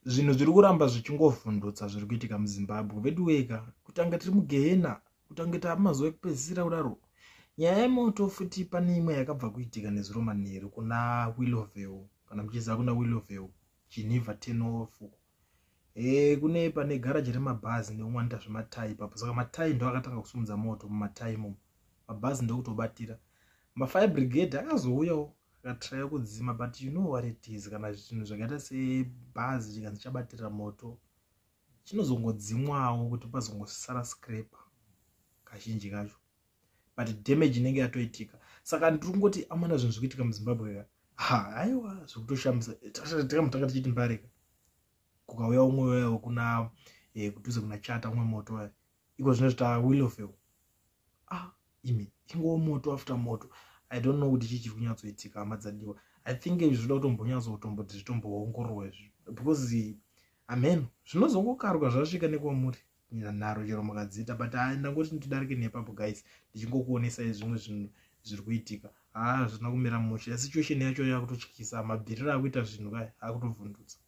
Zvinhu zviri kuramba zvichingovhundutsa zviri kuitika muZimbabwe veduweka, kutanga tiri mugehena, kutange taamazuva ekupedzisira kudaro. Nyaya yemoto futi pane imwe yakabva kuitika nezuro manheru kuna Willowvale, kana muchiziva kuna Willowvale, Geneva 10 uko. Kune pane garaji remabhazi neumwe anoita zvematai ipapo. Saka matai ndo akatanga kusimudza moto mumatai imomo. Mabhazi ndokutobatira. Mafire brigade akazouyawo akatraya kudzima, but you know what it is, kana zvinhu zvakaita sebhazi chikanzi chabatira moto chinozongodzimwawo kuti pazongosara scraper kazhinji kacho, but damage inenge yatoitika. Saka ndiri kungoti amana, zvinhu zviri kuitika muZimbabwe ka, ha, aiwa, zvekutoshamisa. Takamutanga tichiti mbareka, kukauya umwe wayo kuna kudhuze kuna Chata, umwe moto wayo. Iko zvino zvita Willowvale. Ah, imi, ingowo moto after moto. I don't know kuti chii chiri kunyatsoitika, hama dzadiwa. I think zvoda kutombonyatsokutomboti zvitomboongororwa izvi, because ameno zvinozongokaruka zvasvika nekwamuri nharo chero mukadziita. But hai, ndangoti ndidarike nepapo guys, ndichingokuonesai zvimwe zvinhu zviri kuitika. Ha, hazvina kumira mushe. Situation yacho yakutotyisa. Mabhiriro akuita zvinhu kaya akutovhundutsa.